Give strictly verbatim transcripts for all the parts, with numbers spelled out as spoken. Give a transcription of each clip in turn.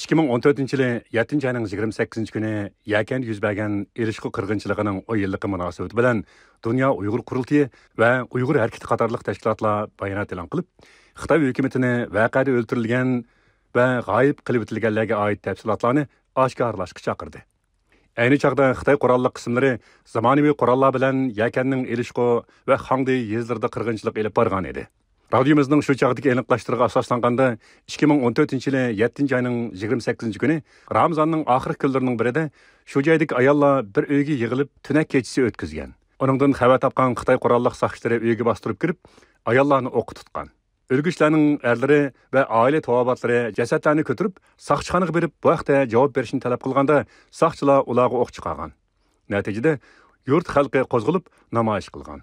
ئىككى مىڭ ئون تۆتىنچى يىلى يەتتىنچى ئاينىڭ يىگىرمە سەككىزىنچى كۈنى يەكەندە يۈز بەرگەن ئېلىشقۇ قىرغىنچىلىقىنىڭ ئون يىللىقى مۇناسىۋىتى بىلەن دۇنيا ئۇيغۇر قۇرۇلتىيى ۋە ئۇيغۇر ھەرىكىتى قاتارلىق تەشكىلاتلار بايانات ئېلان قىلىپ، خىتاي ھۆكۈمىتىنى ۋەقەدە ئۆلتۈرۈلگەن ۋە غايىب قىلىۋېتىلگەنلەرگە ئائىت تەپسىلاتلارنى ئاشكارىلاشقا چاقىردى. ئەينى چاغدا خىتاي قوراللىق قىسىملىرى زامانىۋى قوراللار بىلەن يەكەننىڭ ئېلىشقۇ ۋە خاڭدى يېزىلىرىدا قىرغىنچىلىق ئېلىپ بارغان ئىدى. رادىيومىزنىڭ شۇ چاغدىكى ئېنىقلاشلىرىغا ئاساسلانغاندا، ئىككى مىڭ ئون تۆتىنچى يىلى يەتتىنچى ئاينىڭ يىگىرمە سەككىزىنچى كۈنى، رامىزاننىڭ ئاخىرقى كۈنلىرىنىڭ بىرىدە شۇ جايدىكى ئاياللار بىر ئۆيگە يىغىلىپ، تۈنەك كېچىسى ئۆتكۈزگەن. ئۇنىڭدىن خەۋەر تاپقان خىتاي قوراللىق ساقچىلىرى ئۆيگە باستۇرۇپ كىرىپ، ئاياللارنى ئوققا تۇتقان. ئۆلگۈچىلەرنىڭ ئەرلىرى ۋە ئائىلە تاۋابىئاتلىرى جەسەتلەرنى كۆتۈرۈپ، ساقچىخانىغا بېرىپ، بۇ ھەقتە جاۋاب بېرىشنى تەلەپ قىلغاندا، ساقچىلار ئۇلارغا ئوق چىقارغان. نەتىجىدە، يۇرت خەلقى قوزغىلىپ، نامايىش قىلغان.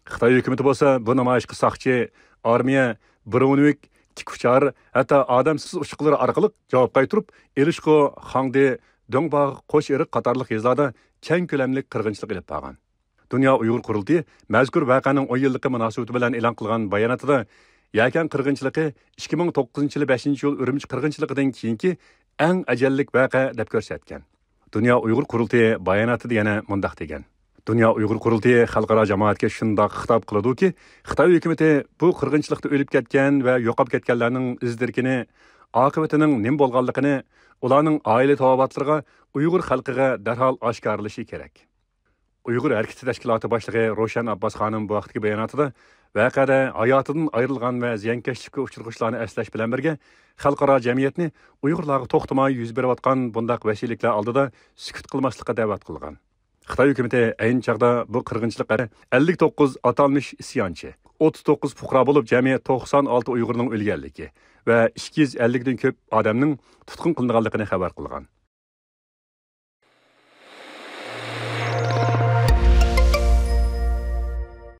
خىتاي ھۆكۈمىتى بولسا بۇ نامايىشقا ساقچى، ئارمىيە، برونېۋىك، تىك ئۇچار، ھەتتا ئادەمسىز ئۇچقۇنلىرى ئارقىلىق جاۋاب قايتۇرۇپ، ئېلىشقۇ، خاڭدى، دۆڭباغ، قوش ئېرىق قاتارلىق يېزىلاردا كەڭ كۆلەملىك قىرغىنچىلىق ئېلىپ بارغان. دۇنيا ئۇيغۇر قۇرۇلتىيى مەزكۇر ۋەقەنىڭ ئون يىللىقى مۇناسىۋىتى بىلەن ئېلان قىلغان باياناتىدا، يەكەن قىرغىنچىلىقى ئىككى مىڭ توققۇزىنچى يىلى بەشىنچى ئىيۇل ئۈرۈمچى قىرغىنچىلىقىدىن كېيىنكى ئەڭ ئەجەللىك ۋەقە دەپ كۆرسەتكەن. دۇنيا ئۇيغۇر قۇرۇلتىيى باياناتىدا يەنە مۇنداق دېگەن: دۇنيا ئۇيغۇر قۇرۇلتىيى خەلقئارا جامائەتكە شۇنداق خىتاب قىلىدۇكى، خىتاي ھۆكۈمىتى بۇ قىرغىنچىلىقتا ئۆلۈپ كەتكەن ۋە يوقاپ كەتكەنلەرنىڭ ئىز دېرىكىنى، ئاقىۋىتىنىڭ نېمە بولغانلىقىنى، ئۇلارنىڭ ئائىلە تاۋابىئاتلىرىغا، ئۇيغۇر خەلقىگە دەرھال ئاشكارىلىشى كېرەك. ئۇيغۇر ھەرىكىتى تەشكىلاتى باشلىقى روشەن ئابباس خانىم بۇ ھەقتىكى باياناتىدا، ۋەقەدە ھاياتىدىن ئايرىلغان ۋە زىيانكەشلىككە ئۇچرىغۇچىلارنى ئەسلەش بىلەن بىرگە، خەلقئارا جەمئىيەتنى ئۇيغۇرلارغا توختىماي يۈز بېرىۋاتقان بۇنداق ۋەھشىيلىكلەر ئالدىدا سۈكۈت قىلماسلىققا دەۋەت قىلغان. خىتاي ھۆكۈمىتى ئەينى چاغدا بۇ قىرغىنچىلىق ئەللىك توققۇز ئاتالمىش ئىسيانچى، ئوتتۇز توققۇز پۇقرا بولۇپ، جەمئىي توقسان ئالتە ئۇيغۇرنىڭ ئۆلگەنلىكى ۋە ئىككى يۈز ئەللىكتىن كۆپ ئادەمنىڭ تۇتقۇن قىلىنغانلىقىنى خەۋەر قىلغان.